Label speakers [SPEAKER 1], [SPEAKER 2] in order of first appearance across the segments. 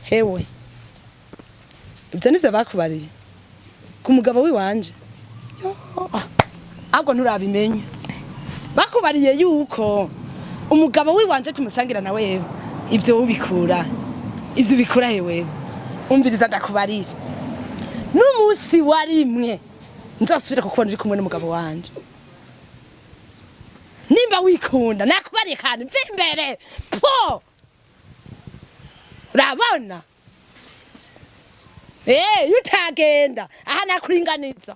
[SPEAKER 1] Hewe, ibyo nivyo bakubariye ku mugabo wiwanje? Yo, ahubwo nturabimenya. Bakubariye yuko umugabo wiwanje tumusangira na wewe? Ibyo ubikura, ibyo ubikura he wewe? Umviriza ndakubarira, n'umunsi warimwe nzosubire kukubona uri kumwe n'umugabo wanje, nimba wikunda, nakubariye kandi mve imbere po. Urabona, eh, iyo utagenda aha nakuringaniza.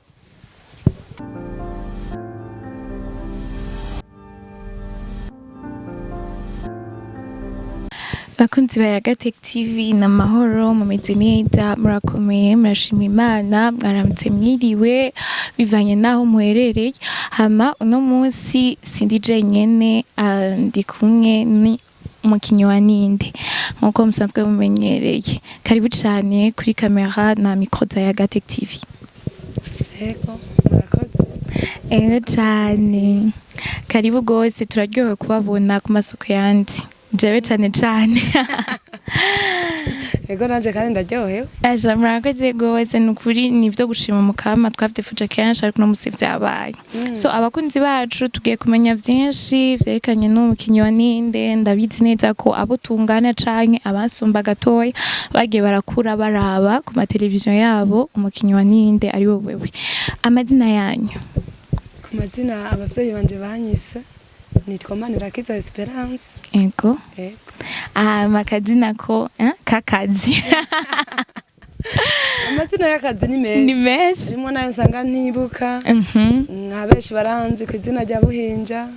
[SPEAKER 2] Bakunzi ba Yagatec TV, ni amahoro? Mumeze neza? Murakomeye? Murashima Imana? Mwaramutse, mwiriwe, bivanye n'aho muherereye. Hama uno munsi sindi jenyene, ndi kumwe ni umukinyi wa Ninde, nk'uko musanzwe mumenyereye. Karibu cane kuri kamera na micro za Yagatec TV.
[SPEAKER 1] Ego, murakoze.
[SPEAKER 2] Ego cane, karibu gose. Turaryohewe kubabona ku masoko yandi, jewe cane cane.
[SPEAKER 1] Ego, nanje kandi ndaryohewe.
[SPEAKER 2] Aja, murakoze gose, ni ukuri ni ibyo gushima Mukama. Twavyifuje kenshi, ariko uno musi vyabaye. So abakunzi bacu, tugiye kumenya vyinshi vyerekanye n'umukinyi wa Ninde. Ndabizi neza ko abo tungana canke abasumba gatoya bagiye barakura baraba ku mateleviziyo yabo umukinyi wa Ninde ari we wewe. Amazina yanyu?
[SPEAKER 1] Ku mazina abavyeyi banje banyise, nitwa Manirakiza Esperance.
[SPEAKER 2] Ego.
[SPEAKER 1] Ego.
[SPEAKER 2] Akazina ko k'akazi?
[SPEAKER 1] Amazina y'akazi ni menshi.
[SPEAKER 2] Ni menshi.
[SPEAKER 1] Rimwe nayo nsanga ntibuka. Nka benshi baranzi ku izina rya Buhinja,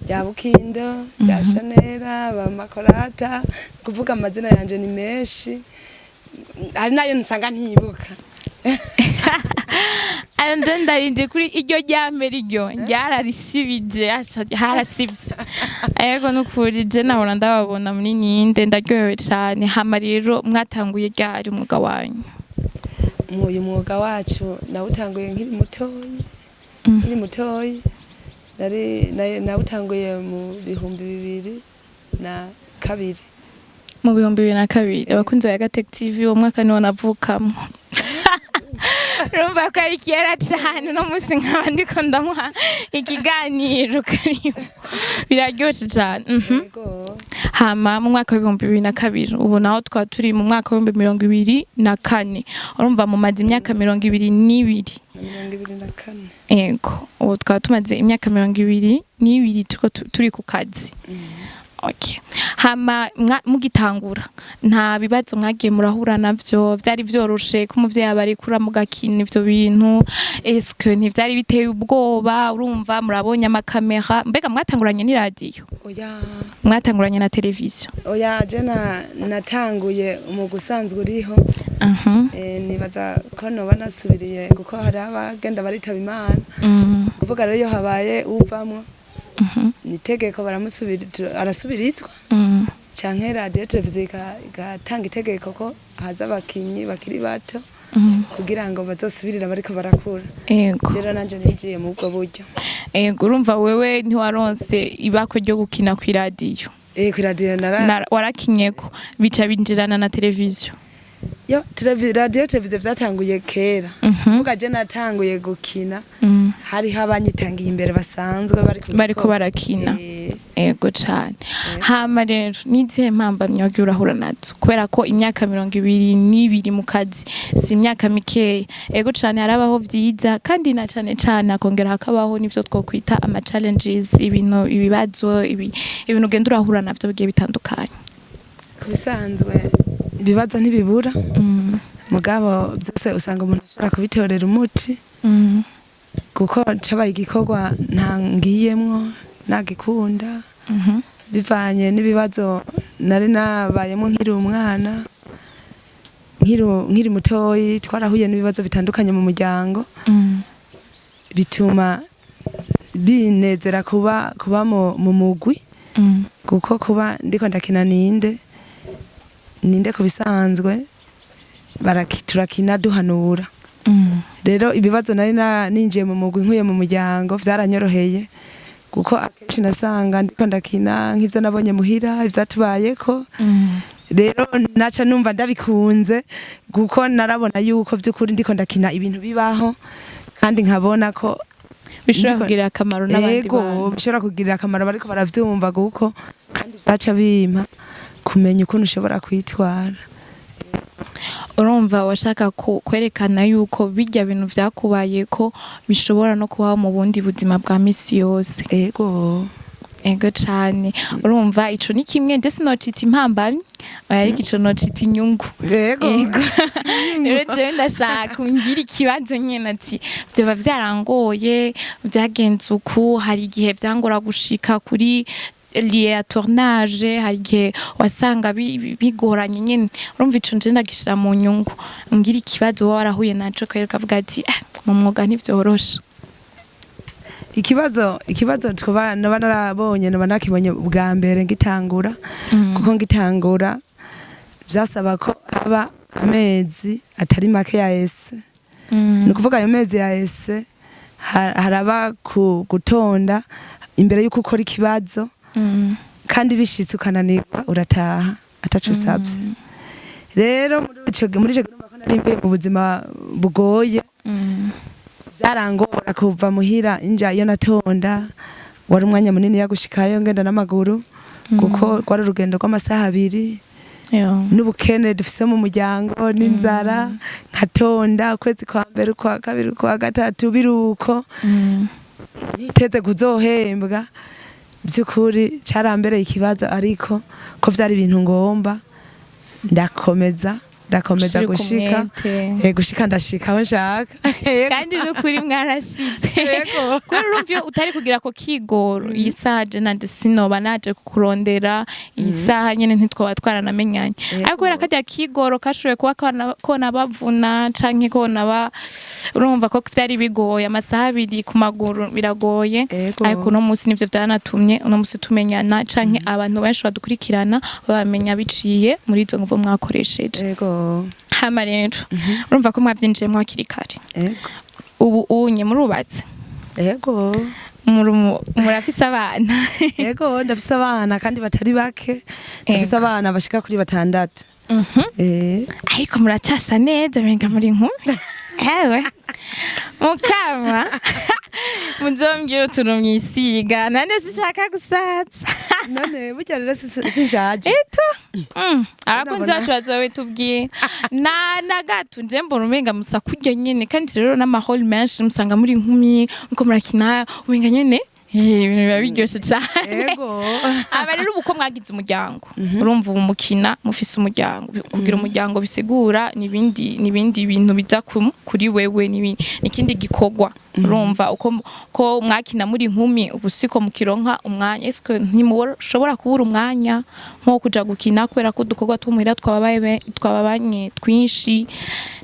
[SPEAKER 1] rya Bukindo, rya Shanera, ba Makorata. Kuvuga amazina yanje ni menshi, hari nayo nsanga ntibuka.
[SPEAKER 2] Anje ndarinze kuri iryo ryambere, iryo ryararisibije, asha, harasivye. Ego, nukuri je nahora ndababona muri Ninde, ndaryohewe cane. Hama rero mwatanguye ryari umwuga wanyu?
[SPEAKER 1] Uyu mwuga wacu nawutanguye nkiri mutoyi. Nkiri mutoyi, nari nawutanguye mu 2002.
[SPEAKER 2] Mu 2002. Abakunzi ba Yagatec TV, uwo mwaka niwo navukamo. Urumva ko ari kera cane. Uno munsi nkaba ndiko ndamuha ikiganiro. Karibu, biraryoshe cane.
[SPEAKER 1] Ego.
[SPEAKER 2] Hama mu mwaka wa 2002, ubu naho twaba turi mu mwaka wa 2024, urumva mumaze imyaka 22.
[SPEAKER 1] Na 24.
[SPEAKER 2] Ego, ubu twaba tumaze imyaka 22 turiko turi ku kazi. Okay. Hama mugitangura nta bibazo mwagiye murahura navyo? Vyari vyoroshe ko umuvyeyi abarekura mugakina ivyo bintu? Eske ntivyari biteye ubwoba? Urumva murabonye amakamera, mbega mwatanguranye n'iradiyo?
[SPEAKER 1] Oya.
[SPEAKER 2] Mwatanguranye na televiziyo?
[SPEAKER 1] Oya, je natanguye umwuga usanzwe uriho. Nibaza ko noba nasubiriye, kuko hari abagenda baritaba Imana. Kuvuga rero iyo habaye uvamwo, ni itegeko baramusubira, arasubirizwa, canke radiyo televiziyo igatanga itegeko ko haza abakinyi bakiri bato kugira ngo bazosubirire bariko barakura. Rero nanje ninjiye mu ubwo buryo.
[SPEAKER 2] Ego, urumva wewe ntiwaronse ibakwe ryo gukina kw'iradiyo?
[SPEAKER 1] Kw'iradiyo nara
[SPEAKER 2] Warakinyeko bica binjirana na televiziyo?
[SPEAKER 1] Yo, radiyo televiziyo vyatanguye kera. Kuvuga je natanguye gukina, hariho abanyitangiye imbere basanzwe bari ku
[SPEAKER 2] Bariko
[SPEAKER 1] gikorwa.
[SPEAKER 2] barakina. Ego cane. Hama rero nizihe mpambamyi wagiye urahura nazo? Kubera ko imyaka 22 mu kazi si imyaka mikeya. Ego cane, harabaho vyiza kandi na cane cane hakongera hakabaho n'ivyo twokwita ama challenges, ibintu, ibibazo, ibintu ugenda urahura navyo bigiye bitandukanye.
[SPEAKER 1] Ku bisanzwe ibibazo ntibibura, mugabo byose usanga umuntu ashobora kubitorera umuti, kuko cabaye igikorwa ntangiyemwo nagikunda, bivanye n'ibibazo nari nabayemo nkiri umwana, nkiri mutoyi. Twarahuye n'ibibazo bitandukanye mu muryango, bituma binezera kuba mu mugwi, kuko kuba ndiko ndakina Ninde, Ninde ku bisanzwe turakina duhanura. Rero ibibazo nari ninjiye mu mugwi nkuye mu muryango vyaranyoroheye, kuko akenshi nasanga ndiko ndakina nk'ivyo nabonye muhira, ivyatubayeko. Rero naca numva ndabikunze, kuko narabona yuko by'ukuri ndiko ndakina ibintu bibaho, kandi nkabona ko
[SPEAKER 2] bishobora kugirira akamaro n'abandi bantu.
[SPEAKER 1] Bishobora kugirira akamaro bariko baravyumva, kuko kandi byaca bimpa kumenya ukuntu ushobora kwitwara.
[SPEAKER 2] Urumva washaka kwerekana yuko bijya bintu vyakubaye ko bishobora no kubaho mu bundi buzima bwa misi yose.
[SPEAKER 1] Ego.
[SPEAKER 2] Ego cane. Urumva ico ni kimwe, nje sinocita impambamyi, oya, ariko ico nocita inyungu.
[SPEAKER 1] Ego.
[SPEAKER 2] Ego. Rero jewe ndashaka ungira ikibazo nyene, ati vyoba vyarangoye, vyagenze uku, hari igihe vyangora gushika kuri lieu ya tournage, hari igihe wasanga bigoranye nyene. Urumva ico nje ndagishira mu nyungu. Ngira ikibazo wowe warahuye naco kubera ukavuga ati: "Ah, mu mwuga ntivyoroshe."
[SPEAKER 1] Ikibazo twaba naba narabonye, naba nakibonye bwa mbere ngitangura, kuko ngitangura vyasaba ko aba amezi atari make ya essai. Ni ukuvuga ayo mezi ya essai haraba gutonda imbere y'uko ukora ikibazo, kandi bishitse ukananirwa urataha ataco usabye. Rero muri ico gihe urumva ko nari mvuye mu buzima bugoye. Byarangora kuva muhira inja iyo natonda, wari umwanya munini ya gushikayo ngenda n'amaguru, kuko rwari urugendo rw'amasaha 2. N'ubukene dufise mu muryango n'inzara, nkatonda ukwezi kwa mbere, ukwa kabiri, ukwa gatatu, biruko niteze kuzohembwa. By'ukuri carambereye ikibazo, ariko ko vyari ibintu ngomba, ndakomeza, ndakomeza
[SPEAKER 2] Ushirika
[SPEAKER 1] gushika
[SPEAKER 2] umwete.
[SPEAKER 1] Gushika ndashika aho nshaka.
[SPEAKER 2] Kandi n'ukuri mwarashitse.
[SPEAKER 1] Yego.
[SPEAKER 2] Kubera urumva iyo utari kugira ako kigoro, iyi saha je nanje sinoba naje kukurondera, iyi saha nyene ntitwoba twaranamenyanye. Ariko kubera karya kigoro kashoboye kuba kona bavuna canke kona ba, urumva ko vyari bigoye, amasaha 2 ku maguru biragoye.
[SPEAKER 1] Yego.
[SPEAKER 2] Ariko uno munsi nivyo vyanatumye uno munsi tumenyana, canke abantu benshi badukurikirana babamenya biciye muri izo nguvu mwakoresheje. Hama rero urumva ko mwavyinjiyemwo hakiri kare.
[SPEAKER 1] Yego.
[SPEAKER 2] Ubu unye murubatse?
[SPEAKER 1] Yego.
[SPEAKER 2] Murafise abana?
[SPEAKER 1] Yego, ndafise abana kandi batari bake, ndafise abana bashika kuri 6.
[SPEAKER 2] Ariko muracasa neza, menga muri inkumi. Ewe mukama, muzombwira utuntu mwisiga, nande sinshaka gusaza.
[SPEAKER 1] None burya rero sinshaje.
[SPEAKER 2] Eto abakunzi
[SPEAKER 1] Ndabona.
[SPEAKER 2] bacu bazobitubwira na gato. Nje mbona umenga musa kurya nyene, kandi rero n'amahoro menshi musanga muri inkumi muko murakina, umenga nyene ibintu biba biryoshe cane. Aba rero ubu ko mwagize umuryango, urumva ubu mukina mufise umuryango. Kugira umuryango bisigura nibindi bintu biza kuri wewe, n'ikindi gikorwa. Urumva uko ko mwakina muri inkumi, ubu siko mukironka umwanya. Eske ntimushobora kubura umwanya nko kuja gukina kubera ko udukorwa two muhira twababanye twinshi,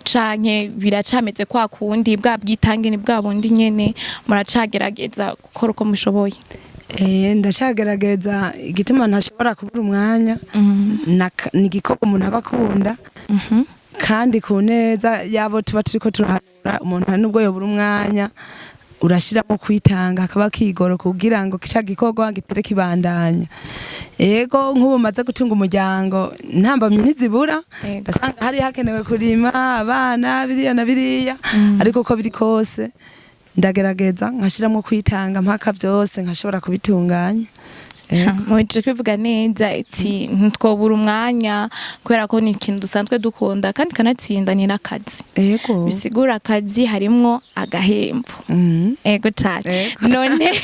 [SPEAKER 2] canke biracameze kwa kundi, bwa bwitange ni bwa bundi nyene, muracagerageza gukora uko mushoboye?
[SPEAKER 1] Ndacagerageza. Igituma ntashobora kubura umwanya, ni igikorwa umuntu aba akunda, kandi ku neza yabo tuba turiko turahanura. Umuntu hari nubwo yobura umwanya, urashiramo kwitanga, hakaba kigoro kugira ngo ca gikorwa gitere kibandanya. Ego, nk'ubu maze gutunga umuryango, ntambamyi ntizibura. Ndasanga hari hakenewe kurima, abana, biriya na biriya, ariko uko biri kose ndagerageza nkashiramo kwitanga mpaka byose nkashobora kubitunganya. Ego.
[SPEAKER 2] Muje kwivuga neza iti ntitwobura umwanya kubera ko ni ikintu dusanzwe dukunda, kandi kanatsinda ni n'akazi. Bisigura akazi harimwo agahembo. Ego cane. None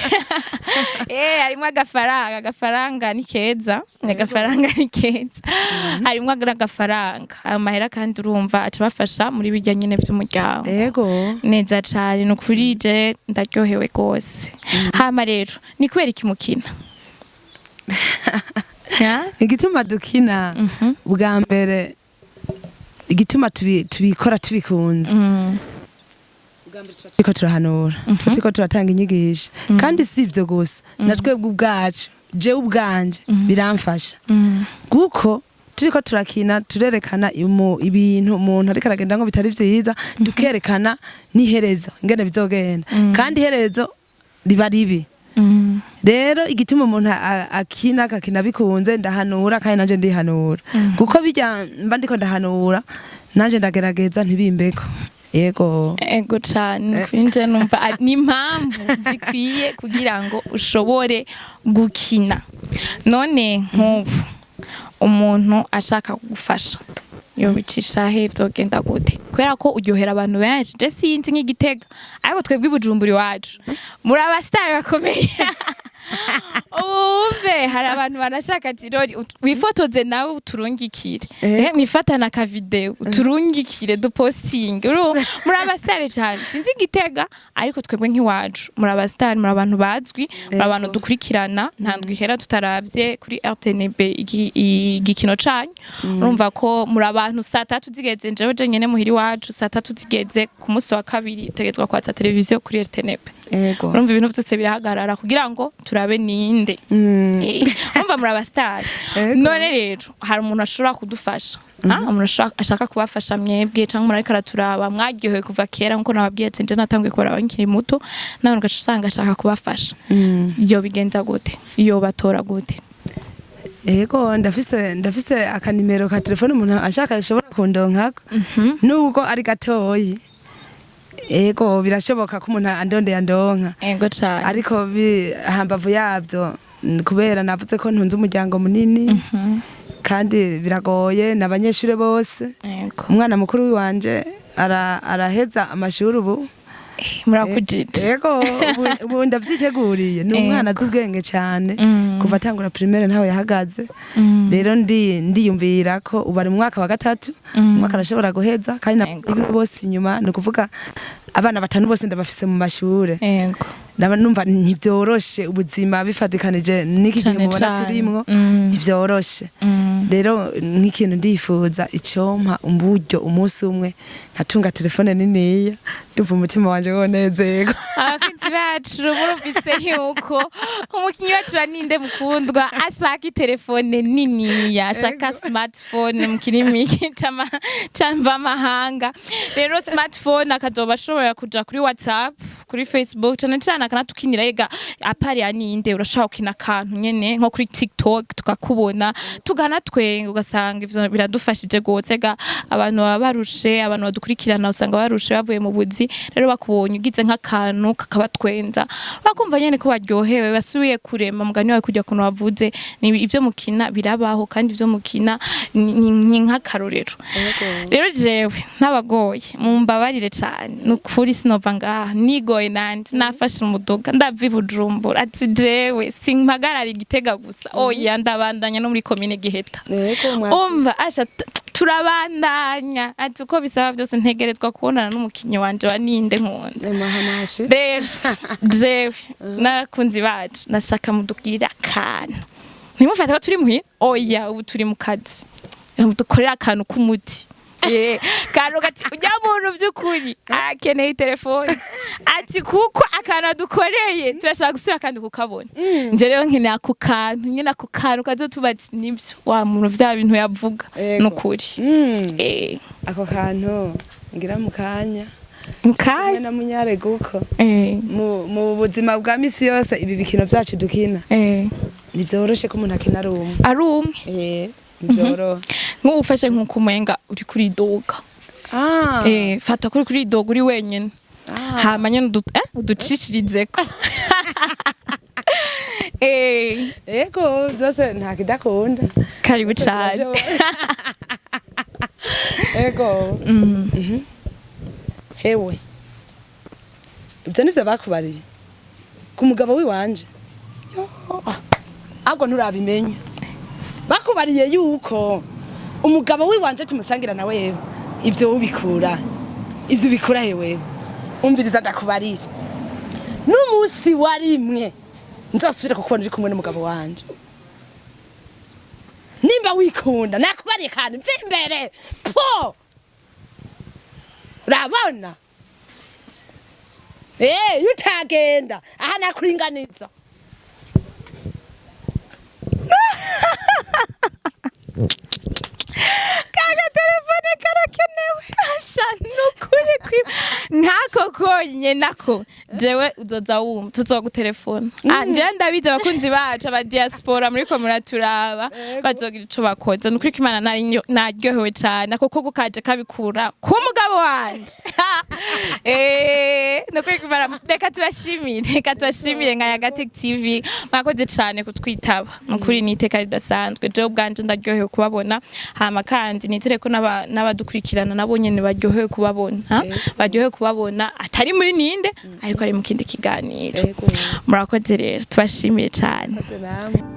[SPEAKER 2] harimwo agafaranga, agafaranga ni keza, agafaranga ni keza, harimwo agafaranga, ayo mahera kandi urumva aca bafasha muri bijya nyene vy'umuryango. Neza cane, ni ukuri je ndaryohewe rwose. Hama rero ni kubera iki mukina? Ya?
[SPEAKER 1] Igituma dukina, bwa mbere igituma tubikora tubikunze, turiko turahanura, tuba turiko turatanga inyigisho, kandi si ibyo gusa, na twebwe ubwacu, jewe ubwanje biramfasha, kuko turiko turakina turerekana ibintu umuntu ariko aragenda ngo bitari vyiza, tukerekana n'iherezo ingene bizogenda, kandi iherezo riba ribi. Rero igituma umuntu akina akakina bikunze, ndahanura kandi nanje ndihanura, kuko bijya mba ndiko ndahanura, nanje ndagerageza ntibimbeko. Yego.
[SPEAKER 2] Ego cane, kuri nje numva ni impamvu zikwiye kugira ngo ushobore gukina. None nk'ubu umuntu ashaka kugufasha yobicisha he? Vyogenda gute? Kubera ko uryohera abantu benshi. Je sinzi nk'igitega, ariko twebwe i Bujumbura iwacu muri abasitari bakomeye. Umve, hari abantu banashaka ati: "Rori, wifotoze nawe uturungikire." Mwifatana aka video uturungikire dupostinge. Urumva muri abasitari cyane. Sinzi igitega, ariko twebwe nk'iwacu muri abasitari, muri abantu bazwi, muri abantu dukurikirana. Nta ndwi ihera tutaravye kuri RTNB igikino canyu. Urumva ko muri abantu 3:00 zigeze, njewe je nyene muhira iwacu 3:00 zigeze ku munsi wa kabiri tegetswa kwatsa televiziyo kuri RTNB. Urumva ibintu byose birahagarara kugira ngo turabe ninde. Urumva muri abasitari. None rero hari umuntu ashobora kudufasha, umuntu ashaka kubafasha mwebwe, cyangwa umuntu ariko araturaba mwaryohewe kuva kera, nkuko nababwiye ati nje natanguye kubaraba nkiri muto, nawe ugaca usanga ashaka kubafasha. Iyo bigenza gute? Iyo batora gute?
[SPEAKER 1] Yego, ndafise akanimero ka telefone umuntu ashaka ashobora kundonkako, nubwo ari gatoyi. Yego, birashoboka ko umuntu andondeye andonka.
[SPEAKER 2] Ego cane.
[SPEAKER 1] Ariko hambavu yabyo, kubera navuze ko ntunze umuryango munini kandi biragoye n'abanyeshuri bose. Umwana mukuru wanje araheza amashuri ubu.
[SPEAKER 2] Murakujije.
[SPEAKER 1] Yego, ubu ndavyiteguriye. Ni umwana azi ubwenge cyane. Kuva atangura primaire ntawe yahagaze. Rero ndiyumvira ko ubu ari mu mwaka wa gatatu, umwaka arashobora guheza, kandi na bose inyuma, ni ukuvuga abana batanu bose ndabafise mu mashure. Naba numva ntibyoroshe ubuzima bifatikanije n'iki gihe
[SPEAKER 2] Cane
[SPEAKER 1] mubona
[SPEAKER 2] cane.
[SPEAKER 1] turimwo. Ntibyoroshe. Rero nk'ikintu ndifuza, icompa umburyo umunsi umwe nkatunga telefone niniya, ndumva umutima wanje wonezerwa.
[SPEAKER 2] Abakunzi bacu, murumvise yuko umukinyi wacu wa Ninde Mukundwa ashaka itelefone niniya, ashaka smartphone mu kirimi c'amahanga. Rero smartphone akazoba ashobora kuja kuri WhatsApp, kuri Facebook cane cane, akanatukinira. Ega apari ya Ninde, urashobora gukina akantu nyene nko kuri TikTok tukakubona, tukanatwenga, ugasanga ivyo biradufashije gose. Ega abantu baba barushe, abantu badukurikirana usanga barushe bavuye mu buzi. Rero bakubonye ugize nk'akantu kakabatwenza, bakumva nyene ko baryohewe, basubiye kurema mugani wawe kujya kuntu wavuze. Ni ivyo mukina birabaho, kandi ivyo mukina ni nk'akarorero. Rero jewe ntabagoye, mumbabarire cane, nukuri sinova ngaha nigoye nanje nafashe umuduga ndava i Bujumbura, ati jewe simpagarara igitega gusa, oya, ndabandanya no muri komine Giheta. Umva asha, turabandanya, ati uko bisaba byose ntegerezwa kubonana n'umukinyi wanje wa Ninde Nkunda. Rero jewe n'abakunzi bacu nashaka mudubwire akantu. Ntimufate ko turi muhira, oya, ubu turi mu kazi. Dukorere akantu k'umuti. Kantu gati ujya muntu by'ukuri akeneye telefone, ati kuko akantu adukoreye turashaka gusubira kandi kukabona. Nje rero nkeneye ako kantu nyine, ako kantu kazotuba ati nibyo wa muntu vya bintu yavuga. Nukuri.
[SPEAKER 1] Ako kantu ngira mu kanya
[SPEAKER 2] Mukanya.
[SPEAKER 1] Kumwe na munyareguko mu buzima bwa misi yose, ibi bikino byacu dukina, ntibyoroshe ko umuntu akina ari umwe.
[SPEAKER 2] Ari umwe.
[SPEAKER 1] Ntibyoroha.
[SPEAKER 2] Nk'ubu ufashe nk'uko umenga uri kuridoga. Fata kuri kuridoga uri wenyine. Hama nyene uducishirizeko.
[SPEAKER 1] Ego, byose nta kidakunda.
[SPEAKER 2] Karibu
[SPEAKER 1] Byose
[SPEAKER 2] cane.
[SPEAKER 1] birashoboka. Ego. Hewe, ibyo nivyo bakubariye ku mugabo wiwanje? Yo, ahubwo nturabimenya. Bakubariye yuko umugabo wiwanje tumusangira na wewe? Ibyo ubikura, ibyo ubikura hewe? Umviriza ndakubarira, n'umunsi warimwe nzosubire kukubona uri kumwe n'umugabo wanje, nimba wikunda, nakubariye kandi mva imbere po. Urabona, iyo utagenda aha nakuringaniza.
[SPEAKER 2] Kaga telefone karakenewe asha, nukuri nkako konyene nako. Jewe uzoza wumva tuzogutelefona. Ah, jewe ndabizi, abakunzi bacu aba diaspora muriko muraturaba bazogira ico bakoze. Nukuri ko Imana naryohewe cane, ako koko kaje kabikura ku mugabo wanje. Nukuri ko Imana, reka tubashimire nka Yagatec TV, mwakoze cane kutwitaba. Nukuri ni iteka ridasanzwe, jewe ubwanje ndaryohewe kubabona. Hama kandi nizere ko n'abadukurikirana nabo nyene baryohewe kubabona, ha? Baryohewe kubabona atari muri ninde, ariko ari mu kindi kiganiro.
[SPEAKER 1] Ego.
[SPEAKER 2] Murakoze rero, tubashimiye cane.
[SPEAKER 1] Murakoze namwe.